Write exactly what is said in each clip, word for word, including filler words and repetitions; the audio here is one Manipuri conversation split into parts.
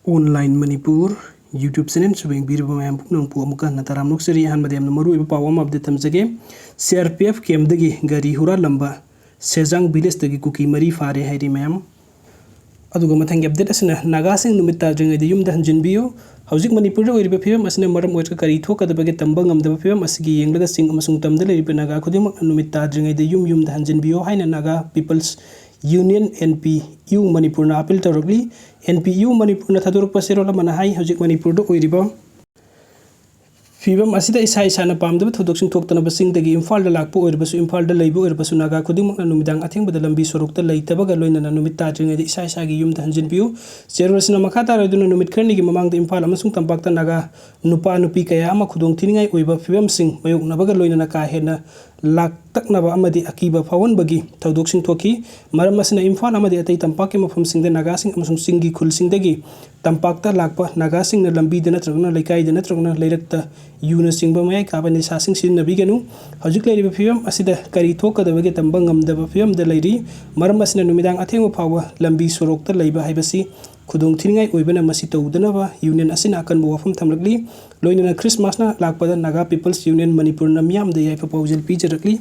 Online Manipur YouTube channel ꯁꯨꯕ ꯌꯦꯡꯕꯤꯔꯤꯕ ꯃꯌꯥꯝ ꯄꯨꯝꯅꯃꯛꯄꯨ ꯑꯃꯨꯛꯀ ꯍꯟꯅ ꯇꯔꯥꯝꯅ ꯑꯣꯛꯆꯔꯤ꯫ ꯑꯍꯥꯟꯕꯗ ꯌꯥꯝꯅ ꯃꯔꯨꯑꯣꯏꯕ ꯄꯥꯎ ꯑꯃ update ꯊꯝꯖꯒꯦ꯫ C R P F camp ꯗꯒꯤ ꯒꯥꯔꯤ ꯍꯨꯔꯥꯜꯂꯝꯕ ꯁꯦꯖꯥꯡ village ꯇꯒꯤ ꯀꯨꯀꯤ ꯃꯔꯤ ꯐꯥꯔꯦ ꯍꯥꯏꯔꯤ ꯃꯌꯥꯝ꯫ ꯑꯗꯨꯒ ꯃꯊꯪꯒꯤ update ꯑꯁꯤꯅ ꯅꯥꯒꯥꯁꯤꯡ ꯅꯨꯃꯤꯠ ꯇꯥꯗ꯭ꯔꯤꯉꯩꯗ ꯌꯨꯝꯗ ꯍꯟꯖꯤꯟꯕꯤꯌꯨ꯫ ꯍꯧꯖꯤꯛ ꯃꯅꯤꯄꯨꯔꯗ ꯑꯣꯏꯔꯤꯕ ꯐꯤꯕꯝ ꯑꯁꯤꯅ ꯃꯔꯝ ꯑꯣꯏꯔꯒ ꯀꯔꯤ ꯊꯣꯛꯀꯗꯕꯒꯦ ꯇꯝꯕ ꯉꯝꯗꯕ ꯐꯤꯕꯝ ꯑꯁꯤꯒꯤ ꯌꯦꯡꯂꯒ ꯆꯤꯡ ꯑꯃꯁꯨꯡ ꯇꯝꯗ ꯂꯩꯔꯤꯕ ꯅꯥꯒꯥ ꯈꯨꯗꯤꯡꯃꯛꯅ ꯅꯨꯃꯤꯠ ꯇꯥꯗ꯭ꯔꯤꯉꯩꯗ ꯌꯨꯝ ꯌꯨꯝꯗ ꯍꯟꯖꯤꯟꯕꯤꯌꯨ ꯍꯥꯏꯅ Naga People's Union, N P U, ꯃꯅꯤꯄꯨꯔꯅ appeal ꯇꯧꯔꯛꯂꯤ꯫ N P U ꯃꯅꯤꯄꯨꯔꯅ ꯊꯥꯗꯣꯔꯛꯄ ꯆꯦꯔꯣꯜ ꯑꯃꯅ ꯍꯥꯏ, ꯍꯧꯖꯤꯛ ꯃꯅꯤꯄꯨꯔꯗ ꯑꯣꯏꯔꯤꯕ ꯐꯤꯕꯝ ꯑꯁꯤꯗ ꯏꯁꯥ ꯏꯁꯥꯅ ꯄꯥꯝꯗꯕ ꯊꯧꯗꯣꯛꯁꯤꯡ ꯊꯣꯛꯇꯅꯕ ꯆꯤꯡꯗꯒꯤ ꯏꯝꯐꯥꯜꯗ ꯂꯥꯛꯄ ꯑꯣꯏꯔꯕꯁꯨ, ꯏꯝꯐꯥꯜꯗ ꯂꯩꯕ ꯑꯣꯏꯔꯕꯁꯨ, ꯅꯥꯒꯥ ꯈꯨꯗꯤꯡꯃꯛꯅ ꯅꯨꯃꯤꯗꯥꯡ ꯑꯊꯦꯡꯕꯗ ꯂꯝꯕꯤ ꯁꯣꯔꯣꯛꯇ ꯂꯩꯇꯕꯒ ꯂꯣꯏꯅꯅ ꯅꯨꯃꯤꯠ ꯇꯥꯗ꯭ꯔꯤꯉꯩꯗ ꯏꯁꯥ ꯏꯁꯥꯒꯤ ꯌꯨꯝꯗ ꯍꯟꯖꯤꯟꯕꯤꯌꯨ꯫ ꯆꯦꯔꯣꯜ ꯑꯁꯤꯅ ꯃꯈꯥ ꯇꯥꯔꯗꯨꯅ ꯅꯨꯃꯤꯠ ꯈꯔꯅꯤꯒꯤ ꯃꯃꯥꯡꯗ ꯏꯝꯐꯥꯜ ꯑꯃꯁꯨꯡ ꯇꯝꯄꯥꯛꯇ ꯅꯥꯒꯥ ꯅꯨꯄꯥ ꯅꯨꯄꯤ ꯀꯌꯥ ꯑꯃ ꯈꯨꯗꯣꯡꯊꯤꯅꯤꯡꯉꯥꯏ ꯑꯣꯏꯕ ꯐꯤꯕꯝꯁꯤꯡ ꯃꯥꯌꯣꯛꯅꯕꯒ ꯂꯣꯏꯅꯅ ꯀꯥ ꯍꯦꯟꯅ ꯂꯥꯛꯇꯛꯅꯕ ꯑꯃꯗꯤ ꯑꯀꯤꯕ ꯐꯥꯎꯍꯟꯕꯒꯤ ꯊꯧꯗꯣꯛꯁꯤꯡ ꯊꯣꯛꯈꯤ꯫ ꯃꯔꯝ ꯑꯁꯤꯅ ꯏꯝꯐꯥꯜ ꯑꯃꯗꯤ ꯑꯇꯩ ꯇꯝꯄꯥꯛꯀꯤ ꯃꯐꯝꯁꯤꯡꯗ ꯅꯥꯒꯥꯁꯤꯡ ꯑꯃꯁꯨꯡ ꯆꯤꯡꯒꯤ ꯈꯨꯜꯁꯤꯡꯗꯒꯤ ꯇꯝꯄꯥꯛꯇ ꯂꯥꯛꯄ ꯅꯥꯒꯥꯁꯤꯡꯅ ꯂꯝꯕꯤꯗ ꯅꯠꯇ꯭ꯔꯒꯅ ꯂꯩꯀꯥꯏꯗ ꯅꯠꯇ꯭ꯔꯒꯅ ꯂꯩꯔꯛꯇ ꯌꯨꯅꯆꯤꯡꯕ ꯃꯌꯥꯏ ꯀꯥꯕ ꯅꯤꯁꯥꯁꯤꯡ ꯁꯤꯖꯤꯟꯅꯕꯤꯒꯅꯨ꯫ ꯍꯧꯖꯤꯛ ꯂꯩꯔꯤꯕ ꯐꯤꯕꯝ ꯑꯁꯤꯗ ꯀꯔꯤ ꯊꯣꯛꯀꯗꯕꯒꯦ ꯇꯝꯕ ꯉꯝꯗꯕ ꯐꯤꯕꯝꯗ ꯂꯩꯔꯤ꯫ ꯃꯔꯝ ꯑꯁꯤꯅ ꯅꯨꯃꯤꯗꯥꯡ ꯑꯊꯦꯡꯕ ꯐꯥꯎꯕ ꯂꯝꯕꯤ ꯁꯣꯔꯣꯛꯇ ꯂꯩꯕ ꯍꯥꯏꯕꯁꯤ ꯈꯨꯗꯣꯡꯊꯤꯅꯤꯡꯉꯥꯏ ꯑꯣꯏꯕꯅ ꯃꯁꯤ ꯇꯧꯗꯅꯕ Union ꯑꯁꯤꯅ ꯑꯀꯟꯕ ꯋꯥꯐꯝ ꯊꯝꯂꯛꯂꯤ꯫ ꯂꯣꯏꯅꯅ Christmas ꯅ ꯂꯥꯛꯄꯗ Naga People's Union ꯃꯅꯤꯄꯨꯔꯅ ꯃꯤꯌꯥꯝꯗ ꯌꯥꯏꯐ ꯄꯥꯎꯖꯦꯜ ꯄꯤꯖꯔꯛꯂꯤ꯫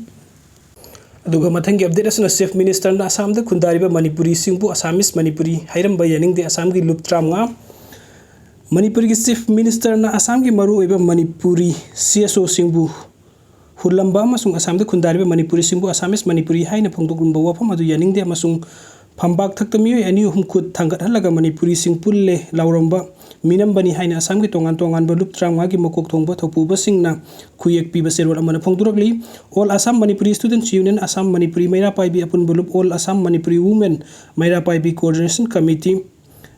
ꯑꯗꯨꯒ ꯃꯊꯪꯒꯤ update ꯑꯁꯤꯅ Chief Minister ꯅ ꯑꯁꯥꯝꯗ ꯈꯨꯟꯗꯥꯔꯤꯕ ꯃꯅꯤꯄꯨꯔꯤꯁꯤꯡꯕꯨ Assamese ꯃꯅꯤꯄꯨꯔꯤ ꯍꯥꯏꯔꯝꯕ ꯌꯥꯅꯤꯡꯗꯦ꯫ ꯑꯁꯥꯝꯒꯤ ꯂꯨꯞ ꯇꯔꯥꯃꯉꯥ꯫ ꯃꯅꯤꯄꯨꯔꯒꯤ Chief Minister ꯅ ꯑꯁꯥꯝꯒꯤ ꯃꯔꯨꯑꯣꯏꯕ ꯃꯅꯤꯄꯨꯔꯤ C S O ꯁꯤꯡꯕꯨ ꯍꯨꯜꯂꯝꯕ ꯑꯃꯁꯨꯡ ꯑꯁꯥꯝꯗ ꯈꯨꯟꯗꯥꯔꯤꯕ ꯃꯅꯤꯄꯨꯔꯤꯁꯤꯡꯕꯨ Assamese ꯃꯅꯤꯄꯨꯔꯤ ꯍꯥꯏꯅ ꯐꯣꯡꯗꯣꯛꯂꯝꯕ ꯋꯥꯐꯝ ꯑꯗꯨ ꯌꯥꯅꯤꯡꯗꯦ ꯑꯃꯁꯨꯡ ꯐꯝꯕꯥꯛ ꯊꯛꯇ ꯃꯤꯑꯣꯏ ꯑꯅꯤ ꯑꯍꯨꯝ ꯈꯨꯠ ꯊꯥꯡꯒꯠꯍꯜꯂꯒ ꯃꯅꯤꯄꯨꯔꯤꯁꯤꯡ ꯄꯨꯜꯂꯦ ꯂꯥꯎꯔꯝꯕ ꯃꯤꯅꯝꯕꯅꯤ ꯍꯥꯏꯅ ꯑꯁꯥꯝꯒꯤ ꯇꯣꯉꯥꯟ ꯇꯣꯉꯥꯟꯕ ꯂꯨꯞ ꯇꯔꯥꯃꯉꯥꯒꯤ ꯃꯀꯣꯛ ꯊꯣꯡꯕ ꯊꯧꯄꯨꯕꯁꯤꯡꯅ ꯈꯨꯌꯦꯛ ꯄꯤꯕ ꯆꯦꯔꯣꯜ ꯑꯃꯅ ꯐꯣꯡꯗꯣꯔꯛꯂꯤ꯫ All Assam Manipuri Students Union, Assam Manipuri ꯃꯩꯔꯥ ꯄꯥꯏꯕꯤ ꯑꯄꯨꯟꯕ ꯂꯨꯞ, All Assam Manipuri Women ꯃꯩꯔꯥ ꯄꯥꯏꯕꯤ Coordination Committee,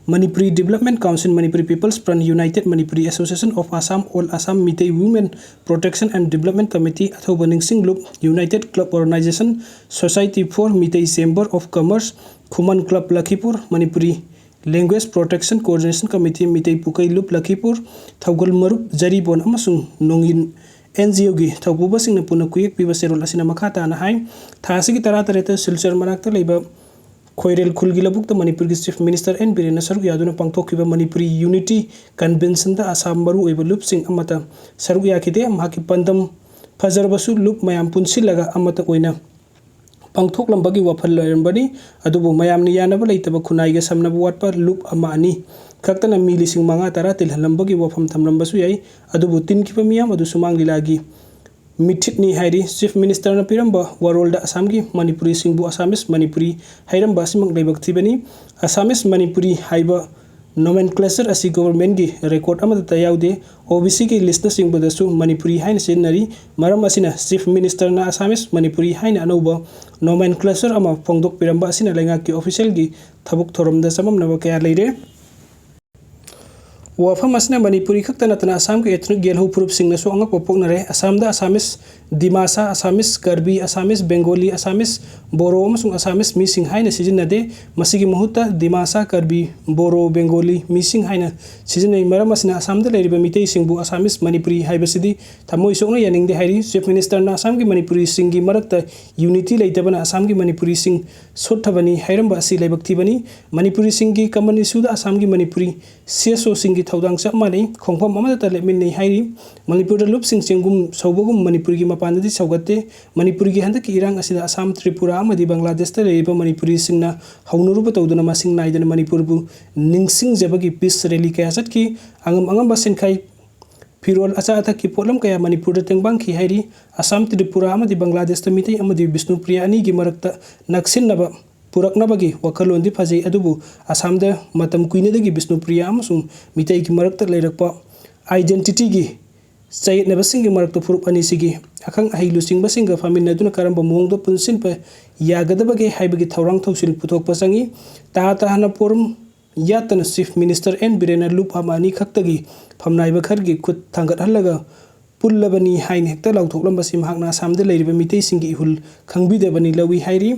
Manipuri Development Council, Manipuri People's Front, United Manipuri Association of Assam, All Assam Meitei Women Protection and Development Committee, ꯑꯊꯧꯕ ꯅꯤꯡꯁꯤꯡ ꯂꯨꯞ, United Club Organization, Society for Meitei Chamber of Commerce, Khuman Club Lakhipur, Manipuri Language Protection Coordination Committee, Meitei ꯄꯨꯀꯩ ꯂꯨꯞ ꯂꯈꯤꯄꯨꯔ, ꯊꯧꯒꯜ ꯃꯔꯨꯞ ꯖꯔꯤꯕꯣꯟ ꯑꯃꯁꯨꯡ ꯅꯣꯡꯏꯟ N G O ꯒꯤ ꯊꯧꯄꯨꯕꯁꯤꯡꯅ ꯄꯨꯟꯅ ꯈꯨꯌꯦꯛ ꯄꯤꯕ ꯆꯦꯔꯣꯜ ꯑꯁꯤꯅ ꯃꯈꯥ ꯇꯥꯅ ꯍꯥꯏ, ꯊꯥ ꯑꯁꯤꯒꯤ ꯇꯔꯥꯇꯔꯦꯠꯇ ꯁꯤꯜꯆꯔ ꯃꯅꯥꯛꯇ ꯂꯩꯕ ꯈꯣꯏꯔꯦꯜ ꯈꯨꯜꯒꯤ ꯂꯧꯕꯨꯛꯇ ꯃꯅꯤꯄꯨꯔꯒꯤ Chief Minister ꯑꯦꯟ ꯕꯤꯔꯦꯟꯅ ꯁꯔꯨꯛ ꯌꯥꯗꯨꯅ ꯄꯥꯡꯊꯣꯛꯈꯤꯕ ꯃꯅꯤꯄꯨꯔꯤ Unity Conventionꯗ ꯑꯁꯥꯝ ꯃꯔꯨꯑꯣꯏꯕ ꯂꯨꯞꯁꯤꯡ ꯑꯃꯠꯇ ꯁꯔꯨꯛ ꯌꯥꯈꯤꯗꯦ꯫ ꯃꯍꯥꯛꯀꯤ ꯄꯥꯟꯗꯝ ꯐꯖꯔꯕꯁꯨ ꯂꯨꯞ ꯃꯌꯥꯝ ꯄꯨꯟꯁꯤꯜꯂꯒ ꯑꯃꯠꯇ ꯑꯣꯏꯅ ꯄꯥꯡꯊꯣꯛꯂꯝꯕꯒꯤ ꯋꯥꯐꯜ ꯂꯩꯔꯝꯕꯅꯤ꯫ ꯑꯗꯨꯕꯨ ꯃꯌꯥꯝꯅ ꯌꯥꯅꯕ ꯂꯩꯇꯕ, ꯈꯨꯟꯅꯥꯏꯒ ꯁꯝꯅꯕ ꯋꯥꯠꯄ ꯂꯨꯞ ꯑꯃ ꯑꯅꯤ ꯈꯛꯇꯅ ꯃꯤ ꯂꯤꯁꯤꯡ ꯃꯉꯥ ꯇꯔꯥ ꯇꯤꯜꯍꯜꯂꯝꯕꯒꯤ ꯋꯥꯐꯝ ꯊꯝꯂꯝꯕꯁꯨ ꯌꯥꯏ꯫ ꯑꯗꯨꯕꯨ ꯇꯤꯟꯈꯤꯕ ꯃꯤꯌꯥꯝ ꯑꯗꯨ ꯁꯨꯃꯥꯡ ꯂꯤꯂꯥꯒꯤ ꯃꯤꯊꯤꯠꯅꯤ ꯍꯥꯏꯔꯤ꯫ Chief Ministerꯅ ꯄꯤꯔꯝꯕ ꯋꯥꯔꯣꯜꯗ ꯑꯁꯥꯝꯒꯤ ꯃꯅꯤꯄꯨꯔꯤꯁꯤꯡꯕꯨ Assamese ꯃꯅꯤꯄꯨꯔꯤ ꯍꯥꯏꯔꯝꯕ ꯑꯁꯤꯃꯛ ꯂꯥꯏꯕꯛ ꯊꯤꯕꯅꯤ꯫ Assamese ꯃꯅꯤꯄꯨꯔꯤ ꯍꯥꯏꯕ nomenclature ꯑꯁꯤ governmentꯀꯤ record ꯑꯃꯠꯇ ꯌꯥꯎꯗꯦ꯫ OBCꯒꯤ listꯅꯆꯤꯡꯕꯗꯁꯨ ꯃꯅꯤꯄꯨꯔꯤ ꯍꯥꯏꯅ ꯁꯤꯖꯤꯟꯅꯔꯤ꯫ ꯃꯔꯝ ꯑꯁꯤꯅ Chief Ministerꯅ Assamese ꯃꯅꯤꯄꯨꯔꯤ ꯍꯥꯏꯅ ꯑꯅꯧꯕ nomenclature ꯑꯃ ꯐꯣꯡꯗꯣꯛꯄꯤꯔꯝꯕ ꯑꯁꯤꯅ ꯂꯩꯉꯥꯛꯀꯤ officialꯒꯤ ꯊꯕꯛ ꯊꯧꯔꯝꯗ ꯆꯃꯝꯅꯕ ꯀꯌꯥ ꯂꯩꯔꯦ꯫ ꯋꯥꯐꯝ ꯑꯁꯤꯅ ꯃꯅꯤꯄꯨꯔꯤ ꯈꯛꯇ ꯅꯠꯇꯅ ꯑꯁꯥꯝꯒꯤ ethnic ꯌꯦꯜꯍꯧ ꯐꯨꯔꯨꯞꯁꯤꯡꯅꯁꯨ ꯑꯉꯛꯄ ꯄꯣꯛꯅꯔꯦ꯫ ꯑꯁꯥꯝꯗ Assamese, Dimasa, Assamese, ꯀꯔꯕꯤ, Assamese, Bengali, Assamese, ꯕꯣꯔꯣ ꯑꯃꯁꯨꯡ Assamese ꯃꯤꯁꯤꯡ ꯍꯥꯏꯅ ꯁꯤꯖꯤꯟꯅꯗꯦ꯫ ꯃꯁꯤꯒꯤ ꯃꯍꯨꯠꯇ ꯗꯤꯃꯥꯁꯥ, ꯀꯔꯕꯤ, ꯕꯣꯔꯣ, ꯕꯦꯡꯒꯣꯂꯤ ꯃꯤꯁꯤꯡ ꯍꯥꯏꯅ ꯁꯤꯖꯤꯟꯅꯩ꯫ ꯃꯔꯝ ꯑꯁꯤꯅ ꯑꯁꯥꯝꯗ ꯂꯩꯔꯤꯕ ꯃꯤꯇꯩꯁꯤꯡꯕꯨ Assamese ꯃꯅꯤꯄꯨꯔꯤ ꯍꯥꯏꯕꯁꯤꯗꯤ ꯊꯃꯣꯏ ꯁꯣꯛꯅ ꯌꯥꯅꯤꯡꯗꯦ ꯍꯥꯏꯔꯤ꯫ Chief Ministerꯅ ꯑꯁꯥꯝꯒꯤ ꯃꯅꯤꯄꯨꯔꯤꯁꯤꯡꯒꯤ ꯃꯔꯛꯇ unity ꯂꯩꯇꯕꯅ ꯑꯁꯥꯝꯒꯤ ꯃꯅꯤꯄꯨꯔꯤꯁꯤꯡ ꯁꯣꯠꯊꯕꯅꯤ ꯍꯥꯏꯔꯝꯕ ꯑꯁꯤ ꯂꯥꯏꯕꯛ ꯊꯤꯕꯅꯤ꯫ ꯃꯅꯤꯄꯨꯔꯤꯁꯤꯡꯒꯤ common issueꯗ ꯑꯁꯥꯝꯒꯤ ꯃꯅꯤꯄꯨꯔꯤ CSOꯁꯤꯡꯒꯤ ꯊꯧꯗꯥꯡ ꯆꯞ ꯃꯥꯟꯅꯩ, ꯈꯣꯡꯐꯝ ꯑꯃꯠꯇ ꯂꯦꯞꯃꯤꯟꯅꯩ ꯍꯥꯏꯔꯤ꯫ ꯃꯅꯤꯄꯨꯔꯗ ꯂꯨꯞꯁꯤꯡ ꯆꯦꯡꯒꯨꯝ ꯁꯧꯕꯒꯨꯝ ꯃꯅꯤꯄꯨꯔꯒꯤ ꯃꯄꯥꯟꯗꯗꯤ ꯁꯧꯒꯠꯇꯦ꯫ ꯃꯅꯤꯄꯨꯔꯒꯤ ꯍꯟꯗꯛꯀꯤ ꯏꯔꯥꯡ ꯑꯁꯤꯗ ꯑꯁꯥꯝ, ꯇ꯭ꯔꯤꯄꯨꯔꯥ ꯑꯃꯗꯤ ꯕꯪꯒ꯭ꯂꯥꯗꯦꯁꯇ ꯂꯩꯔꯤꯕ ꯃꯅꯤꯄꯨꯔꯤꯁꯤꯡꯅ ꯍꯧꯅꯔꯨꯕ ꯇꯧꯗꯨꯅ ꯃꯁꯤꯡ ꯅꯥꯏꯗꯅ ꯃꯅꯤꯄꯨꯔꯕꯨ ꯅꯤꯡꯁꯤꯡꯖꯕꯒꯤ peace rally ꯀꯌꯥ ꯆꯠꯈꯤ꯫ ꯑꯉꯝ ꯑꯉꯝꯕ ꯁꯤꯟꯈꯥꯏ ꯐꯤꯔꯣꯜ, ꯑꯆꯥ ꯑꯊꯛꯀꯤ ꯄꯣꯠꯂꯝ ꯀꯌꯥ ꯃꯅꯤꯄꯨꯔꯗ ꯇꯦꯡꯕꯥꯡꯈꯤ ꯍꯥꯏꯔꯤ꯫ ꯑꯁꯥꯝ, ꯇ꯭ꯔꯤꯄꯨꯔꯥ ꯑꯃꯗꯤ ꯕꯪꯒ꯭ꯂꯥꯗꯦꯁꯇ ꯃꯤꯇꯩ ꯑꯃꯗꯤ ꯕꯤꯁꯅꯨꯄ꯭ꯔꯤꯌꯥ ꯑꯅꯤꯒꯤ ꯃꯔꯛꯇ ꯅꯛꯁꯤꯟꯅꯕ ꯄꯨꯔꯛꯅꯕꯒꯤ ꯋꯥꯈꯜꯂꯣꯟꯗꯤ ꯐꯖꯩ, ꯑꯗꯨꯕꯨ ꯑꯁꯥꯝꯗ ꯃꯇꯝ ꯀꯨꯏꯅꯗꯒꯤ ꯕꯤꯁꯅꯨꯄ꯭ꯔꯤꯌꯥ ꯑꯃꯁꯨꯡ ꯃꯤꯇꯩꯒꯤ ꯃꯔꯛꯇ ꯂꯩꯔꯛꯄ identityꯒꯤ ꯆꯌꯦꯠꯅꯕꯁꯤꯡꯒꯤ ꯃꯔꯛꯇ ꯐꯨꯔꯨꯞ ꯑꯅꯤꯁꯤꯒꯤ ꯑꯈꯪ ꯑꯍꯩ ꯂꯨꯆꯤꯡꯕꯁꯤꯡꯒ ꯐꯝꯃꯤꯟꯅꯗꯨꯅ ꯀꯔꯝꯕ ꯃꯑꯣꯡꯗ ꯄꯨꯟꯁꯤꯟꯕ ꯌꯥꯒꯗꯕꯒꯦ ꯍꯥꯏꯕꯒꯤ ꯊꯧꯔꯥꯡ ꯊꯧꯁꯤꯜ ꯄꯨꯊꯣꯛꯄ ꯆꯪꯏ꯫ ꯇꯥ ꯇꯥꯅ ꯄꯣꯔꯨꯝ ꯌꯥꯠꯇꯅ Chief Minister ꯑꯦꯟ ꯕꯤꯔꯦꯟꯅ ꯂꯨꯞ ꯑꯃ ꯑꯅꯤ ꯈꯛꯇꯒꯤ ꯐꯝꯅꯥꯏꯕ ꯈꯔꯒꯤ ꯈꯨꯠ ꯊꯥꯡꯒꯠꯍꯜꯂꯒ ꯄꯨꯜꯂꯕꯅꯤ ꯍꯥꯏꯅ ꯍꯦꯛꯇ ꯂꯥꯎꯊꯣꯛꯂꯝꯕꯁꯤ ꯃꯍꯥꯛꯅ ꯑꯁꯥꯝꯗ ꯂꯩꯔꯤꯕ ꯃꯤꯇꯩꯁꯤꯡꯒꯤ ꯏꯍꯨꯜ ꯈꯪꯕꯤꯗꯕꯅꯤ ꯂꯧꯏ ꯍꯥꯏꯔꯤ꯫